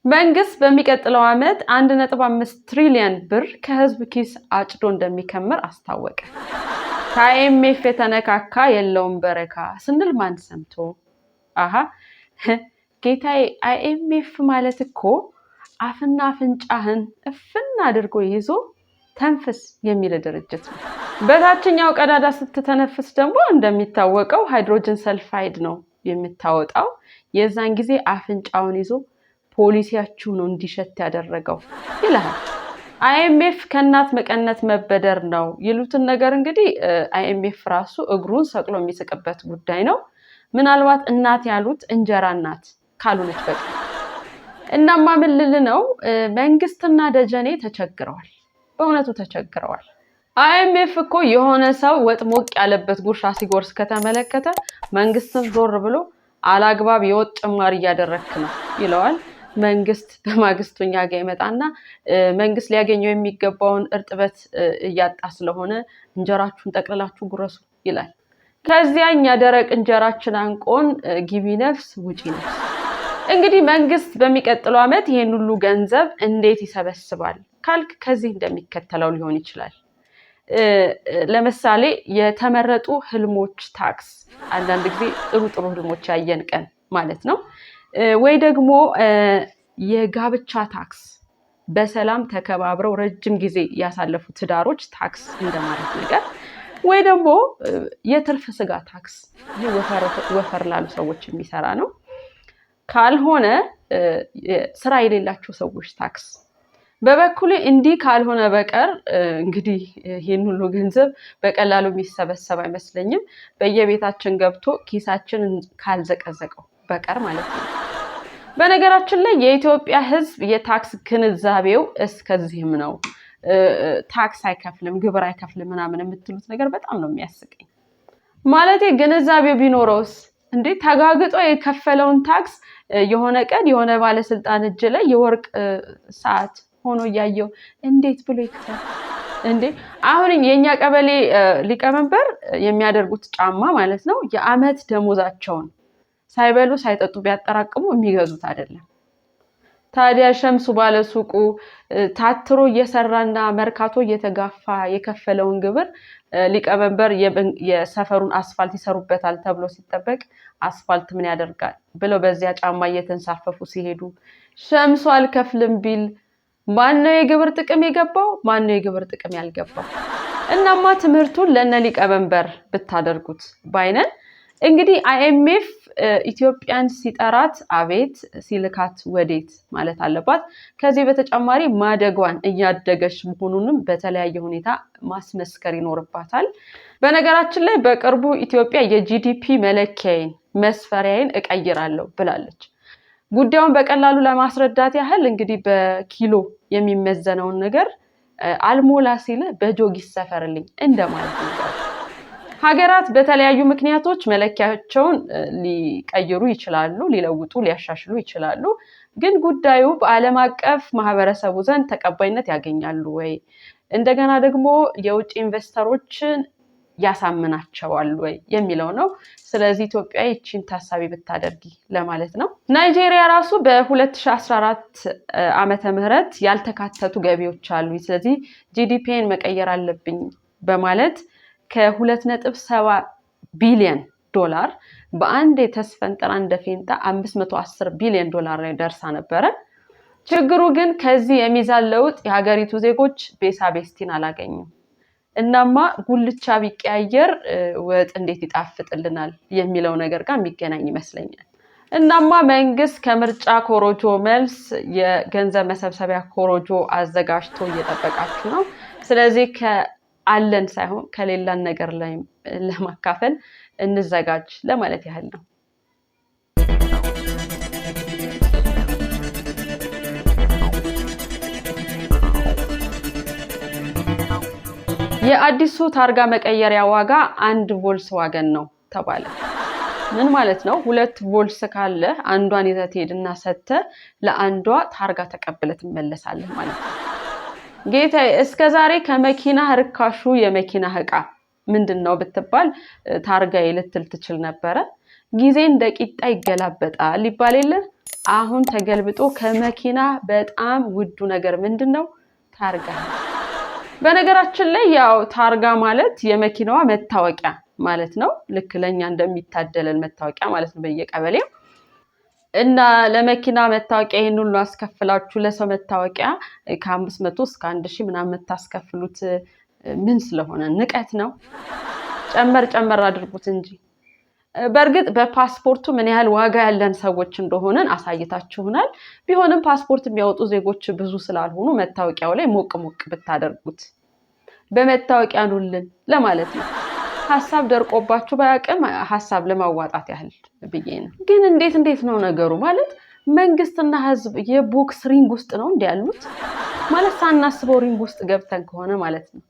መንግስት በሚቀጥለው ዓመት 1.5 ትሪሊየን ብር ከህዝብ ኪስ አጭዶ እንደሚከምር አስታወቀ። ከ IMF የተነካካ የለውም በረካ ስንል ማን ሰምቶ? አሀ ጌታዬ፣ IMF ማለት እኮ አፍና አፍንጫህን እፍን አድርጎ ይዞ ተንፍስ የሚል ድርጅት ነው። በታችኛው ቀዳዳ ስትተነፍስ ደግሞ እንደሚታወቀው hydrogen sulfide ነው የምታወጣው። የዛን ጊዜ አፍንጫውን ይዞ ፖሊሲያችሁ ነው እንዲሸት ያደረገው ይልሃል። IMF ከእናት መቀነት መበደር ነው ይሉትን ነገር እንግዲህ IMF ራሱ እግሩን ሰቅሎ የሚስቅበት ጉዳይ ነው። ምናልባት እናት ያሉት እንጀራ እናት ካልሆነች በቀር። እናማ ምን ልል ነው፣ መንግስትና ደጀኔ ተቸግረዋል። በእውነቱ ተቸግረዋል። IMF እኮ የሆነ ሰው ወጥ ሞቅ ያለበት ጉርሻ ሲጎርስ ከተመለከተ መንግስትን ዞር ብሎ አላግባብ የወጥ ጭማሪ እያደረግክ ነው ይለዋል። መንግስት በማግስቱ እኛ ጋ ይመጣና መንግስት ሊያገኘው የሚገባውን እርጥበት እያጣ ስለሆነ እንጀራችሁን ጠቅልላችሁ ጉረሱ ይላል። ከዚያ እኛ ደረቅ እንጀራችን አንቆን ግቢ ነፍስ ውጪ ነፍስ። እንግዲህ መንግስት በሚቀጥለው ዓመት ይሄን ሁሉ ገንዘብ እንዴት ይሰበስባል ካልክ ከዚህ እንደሚከተለው ሊሆን ይችላል። ለምሳሌ የተመረጡ ህልሞች ታክስ፣ አንዳንድ ጊዜ ጥሩ ጥሩ ህልሞች ያየን ቀን ማለት ነው። ወይ ደግሞ የጋብቻ ታክስ፣ በሰላም ተከባብረው ረጅም ጊዜ ያሳለፉ ትዳሮች ታክስ እንደማለት ነገር፣ ወይ ደግሞ የትርፍ ስጋ ታክስ፣ ይህ ወፈር ላሉ ሰዎች የሚሰራ ነው። ካልሆነ ስራ የሌላቸው ሰዎች ታክስ። በበኩሌ እንዲህ ካልሆነ በቀር እንግዲህ ይህን ሁሉ ገንዘብ በቀላሉ የሚሰበሰብ አይመስለኝም። በየቤታችን ገብቶ ኪሳችንን ካልዘቀዘቀው በቀር ማለት ነው። በነገራችን ላይ የኢትዮጵያ ሕዝብ የታክስ ግንዛቤው እስከዚህም ነው። ታክስ አይከፍልም፣ ግብር አይከፍልም ምናምን የምትሉት ነገር በጣም ነው የሚያስቀኝ። ማለቴ ግንዛቤው ቢኖረውስ እንዴ ተጋግጦ የከፈለውን ታክስ የሆነ ቀን የሆነ ባለስልጣን እጅ ላይ የወርቅ ሰዓት ሆኖ እያየው እንዴት ብሎ ይክፈል እንዴ? አሁን የእኛ ቀበሌ ሊቀመንበር የሚያደርጉት ጫማ ማለት ነው የአመት ደሞዛቸውን ሳይበሉ ሳይጠጡ ቢያጠራቅሙ የሚገዙት አይደለም። ታዲያ ሸምሱ ባለሱቁ ታትሮ እየሰራና መርካቶ እየተጋፋ የከፈለውን ግብር ሊቀመንበር የሰፈሩን አስፋልት ይሰሩበታል ተብሎ ሲጠበቅ አስፋልት ምን ያደርጋል ብለው በዚያ ጫማ እየተንሳፈፉ ሲሄዱ ሸምሱ አልከፍልም ቢል ማነው የግብር ጥቅም የገባው? ማነው የግብር ጥቅም ያልገባው? እናማ ትምህርቱን ለነ ሊቀመንበር ብታደርጉት ባይነን። እንግዲህ IMF ኢትዮጵያን ሲጠራት አቤት ሲልካት ወዴት ማለት አለባት። ከዚህ በተጨማሪ ማደጓን እያደገች መሆኑንም በተለያየ ሁኔታ ማስመስከር ይኖርባታል። በነገራችን ላይ በቅርቡ ኢትዮጵያ የ GDP መለኪያዬን መስፈሪያዬን እቀይራለሁ ብላለች። ጉዳዩን በቀላሉ ለማስረዳት ያህል እንግዲህ በኪሎ የሚመዘነውን ነገር አልሞላ ሲል በጆግ ይሰፈርልኝ እንደማለት ነገር። ሀገራት በተለያዩ ምክንያቶች መለኪያቸውን ሊቀይሩ ይችላሉ፣ ሊለውጡ፣ ሊያሻሽሉ ይችላሉ። ግን ጉዳዩ በዓለም አቀፍ ማህበረሰቡ ዘንድ ተቀባይነት ያገኛሉ ወይ፣ እንደገና ደግሞ የውጭ ኢንቨስተሮችን ያሳምናቸዋል ወይ የሚለው ነው። ስለዚህ ኢትዮጵያ ይቺን ታሳቢ ብታደርጊ ለማለት ነው። ናይጄሪያ ራሱ በ2014 ዓመተ ምህረት ያልተካተቱ ገቢዎች አሉ፣ ስለዚህ GDP ን መቀየር አለብኝ በማለት ከ2.7 ቢሊዮን ዶላር በአንድ የተስፈንጠራ እንደ ፌንጣ 510 ቢሊዮን ዶላር ላይ ደርሳ ነበረ። ችግሩ ግን ከዚህ የሚዛን ለውጥ የሀገሪቱ ዜጎች ቤሳ ቤስቲን አላገኙም። እናማ ጉልቻ ቢቀያየር ወጥ እንዴት ይጣፍጥልናል የሚለው ነገር ጋር የሚገናኝ ይመስለኛል። እናማ መንግስት ከምርጫ ኮሮጆ መልስ የገንዘብ መሰብሰቢያ ኮሮጆ አዘጋጅቶ እየጠበቃችሁ ነው። ስለዚህ ከአለን ሳይሆን ከሌላን ነገር ላይ ለማካፈል እንዘጋጅ ለማለት ያህል ነው። የአዲሱ ታርጋ መቀየሪያ ዋጋ አንድ ቮልስዋገን ነው ተባለ። ምን ማለት ነው? ሁለት ቮልስ ካለ አንዷን ይዘህ ትሄድና ሰጥተህ ለአንዷ ታርጋ ተቀብለህ ትመለሳለህ ማለት ነው። ጌታዬ እስከ ዛሬ ከመኪና ርካሹ የመኪና እቃ ምንድን ነው ብትባል ታርጋዬ ልትል ትችል ነበረ። ጊዜ እንደ ቂጣ ይገላበጣል ይባል የለ? አሁን ተገልብጦ ከመኪና በጣም ውዱ ነገር ምንድን ነው? ታርጋ። በነገራችን ላይ ያው ታርጋ ማለት የመኪናዋ መታወቂያ ማለት ነው። ልክ ለእኛ እንደሚታደለን መታወቂያ ማለት ነው በየቀበሌው። እና ለመኪና መታወቂያ ይህን ሁሉ አስከፍላችሁ ለሰው መታወቂያ ከ500 እስከ 1000 ምናምን የምታስከፍሉት ምን ስለሆነ ንቀት ነው? ጨመር ጨመር አድርጉት እንጂ። በእርግጥ በፓስፖርቱ ምን ያህል ዋጋ ያለን ሰዎች እንደሆነን አሳይታችሁናል። ቢሆንም ፓስፖርት የሚያወጡ ዜጎች ብዙ ስላልሆኑ መታወቂያው ላይ ሞቅ ሞቅ ብታደርጉት በመታወቂያ ኑልን ለማለት ነው። ሀሳብ ደርቆባችሁ ባያውቅም ሀሳብ ለማዋጣት ያህል ብዬ ነው። ግን እንዴት እንዴት ነው ነገሩ? ማለት መንግስትና ህዝብ የቦክስ ring ውስጥ ነው እንዲ ያሉት? ማለት ሳናስበው ring ውስጥ ገብተን ከሆነ ማለት ነው።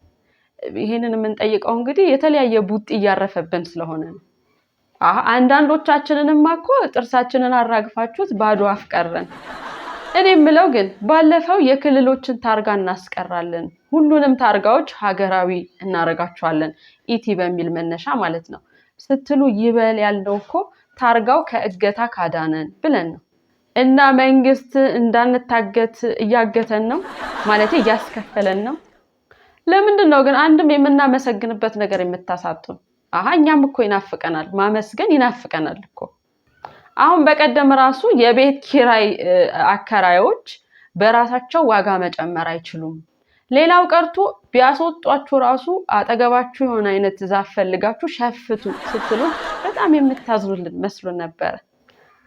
ይሄንን የምንጠይቀው እንግዲህ የተለያየ ቡጢ እያረፈብን ስለሆነ ነው። አንዳንዶቻችንንማ እኮ ጥርሳችንን አራግፋችሁት ባዶ አፍ ቀረን። እኔ የምለው ግን ባለፈው የክልሎችን ታርጋ እናስቀራለን፣ ሁሉንም ታርጋዎች ሀገራዊ እናደርጋቸዋለን ET በሚል መነሻ ማለት ነው ስትሉ ይበል ያልነው እኮ ታርጋው ከእገታ ካዳነን ብለን ነው። እና መንግስት እንዳንታገት እያገተን ነው ማለት እያስከፈለን ነው። ለምንድን ነው ግን አንድም የምናመሰግንበት ነገር የምታሳጡን? እኛም እኮ ይናፍቀናል፣ ማመስገን ይናፍቀናል እኮ። አሁን በቀደም ራሱ የቤት ኪራይ አከራዮች በራሳቸው ዋጋ መጨመር አይችሉም። ሌላው ቀርቶ ቢያስወጧችሁ ራሱ አጠገባችሁ የሆነ አይነት ዛፍ ፈልጋችሁ ሸፍቱ ስትሉን በጣም የምታዝኑልን መስሎ ነበረ።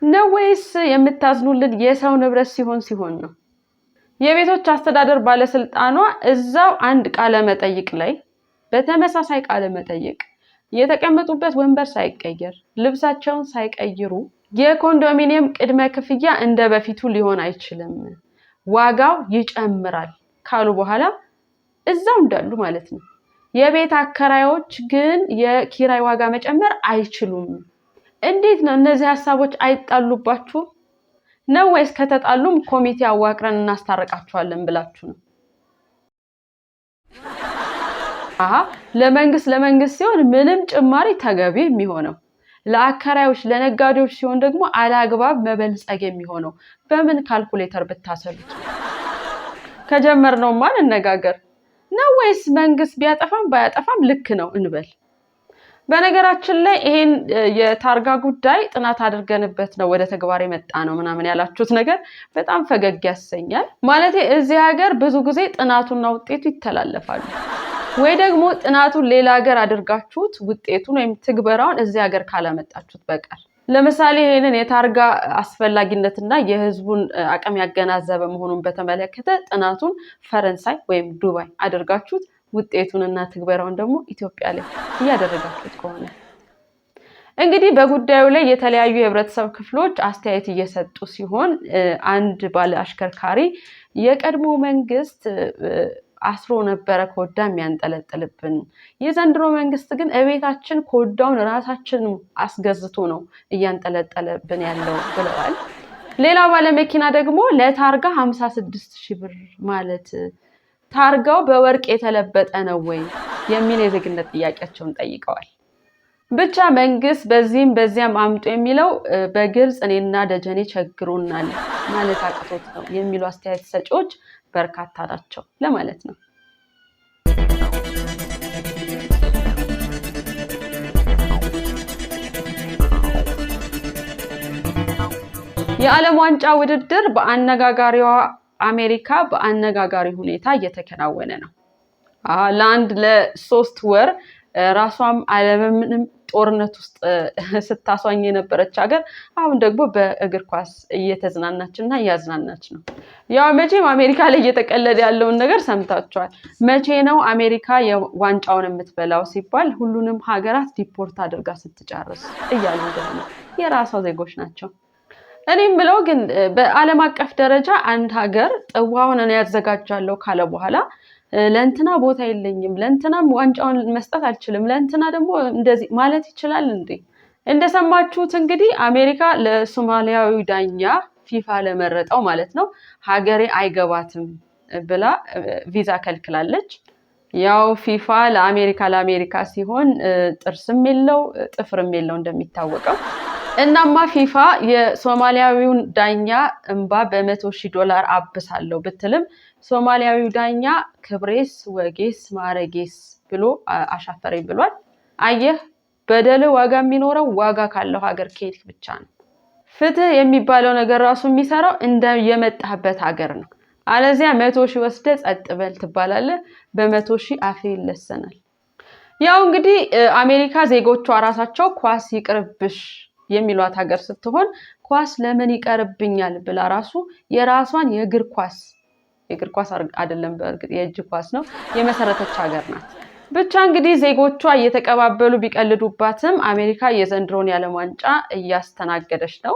ነው ወይስ የምታዝኑልን የሰው ንብረት ሲሆን ሲሆን ነው? የቤቶች አስተዳደር ባለስልጣኗ እዛው አንድ ቃለ መጠይቅ ላይ በተመሳሳይ ቃለ መጠይቅ የተቀመጡበት ወንበር ሳይቀየር ልብሳቸውን ሳይቀይሩ የኮንዶሚኒየም ቅድመ ክፍያ እንደ በፊቱ ሊሆን አይችልም፣ ዋጋው ይጨምራል ካሉ በኋላ እዛው እንዳሉ ማለት ነው። የቤት አከራዮች ግን የኪራይ ዋጋ መጨመር አይችሉም። እንዴት ነው እነዚህ ሀሳቦች አይጣሉባችሁም ነው ወይስ ከተጣሉም ኮሚቴ አዋቅረን እናስታርቃችኋለን ብላችሁ ነው? ለመንግስት ለመንግስት ሲሆን ምንም ጭማሪ ተገቢ የሚሆነው፣ ለአከራዮች ለነጋዴዎች ሲሆን ደግሞ አላግባብ መበልጸግ የሚሆነው በምን ካልኩሌተር ብታሰሉት ነው? ከጀመርነውማ እንነጋገር ነው ወይስ መንግስት ቢያጠፋም ባያጠፋም ልክ ነው እንበል? በነገራችን ላይ ይሄን የታርጋ ጉዳይ ጥናት አድርገንበት ነው ወደ ተግባር የመጣ ነው ምናምን ያላችሁት ነገር በጣም ፈገግ ያሰኛል። ማለቴ እዚህ ሀገር ብዙ ጊዜ ጥናቱና ውጤቱ ይተላለፋሉ። ወይ ደግሞ ጥናቱን ሌላ ሀገር አድርጋችሁት ውጤቱን ወይም ትግበራውን እዚህ ሀገር ካላመጣችሁት በቀር። ለምሳሌ ይሄንን የታርጋ አስፈላጊነትና የህዝቡን አቅም ያገናዘበ መሆኑን በተመለከተ ጥናቱን ፈረንሳይ ወይም ዱባይ አድርጋችሁት ውጤቱንና ትግበራውን ደግሞ ኢትዮጵያ ላይ እያደረጋችሁት ከሆነ እንግዲህ በጉዳዩ ላይ የተለያዩ የህብረተሰብ ክፍሎች አስተያየት እየሰጡ ሲሆን አንድ ባለ አሽከርካሪ የቀድሞ መንግስት አስሮ ነበረ ኮዳ የሚያንጠለጥልብን፣ የዘንድሮ መንግስት ግን እቤታችን ኮዳውን ራሳችን አስገዝቶ ነው እያንጠለጠለብን ያለው ብለዋል። ሌላው ባለመኪና ደግሞ ለታርጋ 56,000 ብር ማለት ታርጋው በወርቅ የተለበጠ ነው ወይ የሚል የዜግነት ጥያቄያቸውን ጠይቀዋል። ብቻ መንግስት በዚህም በዚያም አምጡ የሚለው በግልጽ እኔና ደጀኔ ቸግሮናል ማለት አቅቶት ነው የሚሉ አስተያየት ሰጪዎች በርካታ ናቸው ለማለት ነው። የዓለም ዋንጫ ውድድር በአነጋጋሪዋ አሜሪካ በአነጋጋሪ ሁኔታ እየተከናወነ ነው። ለአንድ ለሶስት ወር ራሷም ዓለምንም ጦርነት ውስጥ ስታሷኝ የነበረች ሀገር አሁን ደግሞ በእግር ኳስ እየተዝናናች እና እያዝናናች ነው። ያው መቼም አሜሪካ ላይ እየተቀለደ ያለውን ነገር ሰምታችኋል። መቼ ነው አሜሪካ ዋንጫውን የምትበላው ሲባል ሁሉንም ሀገራት deport አድርጋ ስትጨርስ እያሉ እንደሆነ የራሷ ዜጎች ናቸው። እኔ የምለው ግን በዓለም አቀፍ ደረጃ አንድ ሀገር ጥዋውን እኔ ያዘጋጃለሁ ካለ በኋላ ለእንትና ቦታ የለኝም፣ ለእንትናም ዋንጫውን መስጠት አልችልም፣ ለእንትና ደግሞ እንደዚህ ማለት ይችላል እንዴ? እንደሰማችሁት እንግዲህ አሜሪካ ለሶማሊያዊ ዳኛ ፊፋ ለመረጠው ማለት ነው ሀገሬ አይገባትም ብላ ቪዛ ከልክላለች። ያው ፊፋ ለአሜሪካ ለአሜሪካ ሲሆን ጥርስም የለው ጥፍርም የለው እንደሚታወቀው። እናማ ፊፋ የሶማሊያዊውን ዳኛ እንባ በ100,000 ዶላር አብሳለሁ ብትልም ሶማሊያዊው ዳኛ ክብሬስ ወጌስ ማረጌስ ብሎ አሻፈረኝ ብሏል። አየህ፣ በደል ዋጋ የሚኖረው ዋጋ ካለው ሀገር ከሄድክ ብቻ ነው። ፍትህ የሚባለው ነገር ራሱ የሚሰራው እንደ የመጣህበት ሀገር ነው። አለዚያ 100,000 ወስደህ ጸጥ በል ትባላለህ። በ100,000 አፍ ይለሰናል። ያው እንግዲህ አሜሪካ ዜጎቿ ራሳቸው ኳስ ይቅርብሽ የሚሏት ሀገር ስትሆን ኳስ ለምን ይቀርብኛል ብላ ራሱ የራሷን የእግር ኳስ፣ የእግር ኳስ አይደለም በእርግጥ የእጅ ኳስ ነው፣ የመሰረተች ሀገር ናት። ብቻ እንግዲህ ዜጎቿ እየተቀባበሉ ቢቀልዱባትም አሜሪካ የዘንድሮን የዓለም ዋንጫ እያስተናገደች ነው።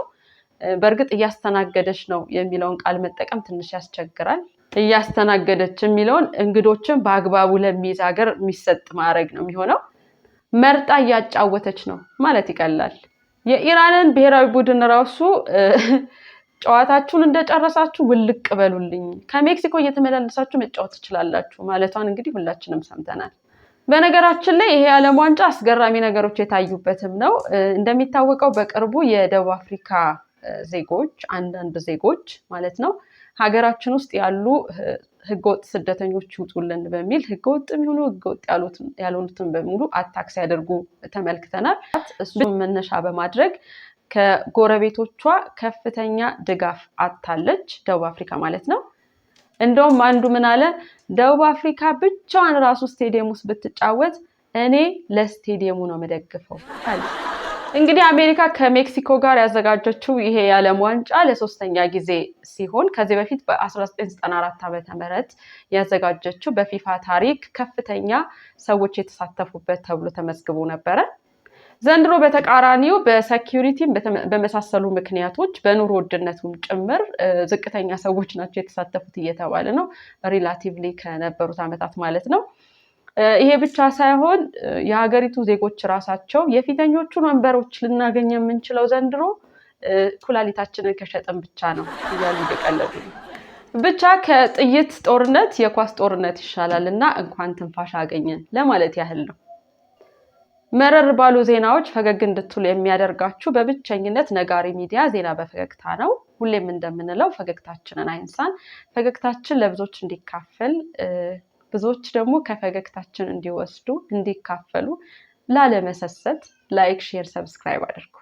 በእርግጥ እያስተናገደች ነው የሚለውን ቃል መጠቀም ትንሽ ያስቸግራል። እያስተናገደች የሚለውን እንግዶችን በአግባቡ ለሚይዝ ሀገር የሚሰጥ ማዕረግ ነው የሚሆነው። መርጣ እያጫወተች ነው ማለት ይቀላል። የኢራንን ብሔራዊ ቡድን ራሱ ጨዋታችሁን እንደጨረሳችሁ ውልቅ በሉልኝ፣ ከሜክሲኮ እየተመላለሳችሁ መጫወት ትችላላችሁ ማለቷን እንግዲህ ሁላችንም ሰምተናል። በነገራችን ላይ ይሄ የዓለም ዋንጫ አስገራሚ ነገሮች የታዩበትም ነው። እንደሚታወቀው በቅርቡ የደቡብ አፍሪካ ዜጎች፣ አንዳንድ ዜጎች ማለት ነው፣ ሀገራችን ውስጥ ያሉ ህገወጥ ስደተኞች ይውጡልን በሚል ህገወጥ የሚሆኑ ህገወጥ ያልሆኑትን በሙሉ attack ሲያደርጉ ተመልክተናል። እሱን መነሻ በማድረግ ከጎረቤቶቿ ከፍተኛ ድጋፍ አጥታለች፣ ደቡብ አፍሪካ ማለት ነው። እንደውም አንዱ ምን አለ፣ ደቡብ አፍሪካ ብቻዋን ራሱ ስቴዲየም ውስጥ ብትጫወት እኔ ለስቴዲየሙ ነው የምደግፈው አለ። እንግዲህ አሜሪካ ከሜክሲኮ ጋር ያዘጋጀችው ይሄ የዓለም ዋንጫ ለሶስተኛ ጊዜ ሲሆን ከዚህ በፊት በ1994 ዓ.ም. ያዘጋጀችው በፊፋ ታሪክ ከፍተኛ ሰዎች የተሳተፉበት ተብሎ ተመዝግቦ ነበረ። ዘንድሮ በተቃራኒው በ security ም በመሳሰሉ ምክንያቶች በኑሮ ውድነቱም ጭምር ዝቅተኛ ሰዎች ናቸው የተሳተፉት እየተባለ ነው። Relatively ከነበሩት ዓመታት ማለት ነው። ይሄ ብቻ ሳይሆን የሀገሪቱ ዜጎች ራሳቸው የፊተኞቹን ወንበሮች ልናገኝ የምንችለው ዘንድሮ ኩላሊታችንን ከሸጥን ብቻ ነው እያሉ እየቀለዱ ነው። ብቻ ከጥይት ጦርነት የኳስ ጦርነት ይሻላል እና እንኳን ትንፋሽ አገኘን ለማለት ያህል ነው። መረር ባሉ ዜናዎች ፈገግ እንድትሉ የሚያደርጋችሁ በብቸኝነት ነጋሪ ሚዲያ ዜና በፈገግታ ነው። ሁሌም እንደምንለው ፈገግታችንን አይንሳን። ፈገግታችን ለብዙዎች እንዲካፈል፣ ብዙዎች ደግሞ ከፈገግታችን እንዲወስዱ እንዲካፈሉ ላለመሰሰት like፣ share፣ subscribe አድርጉ።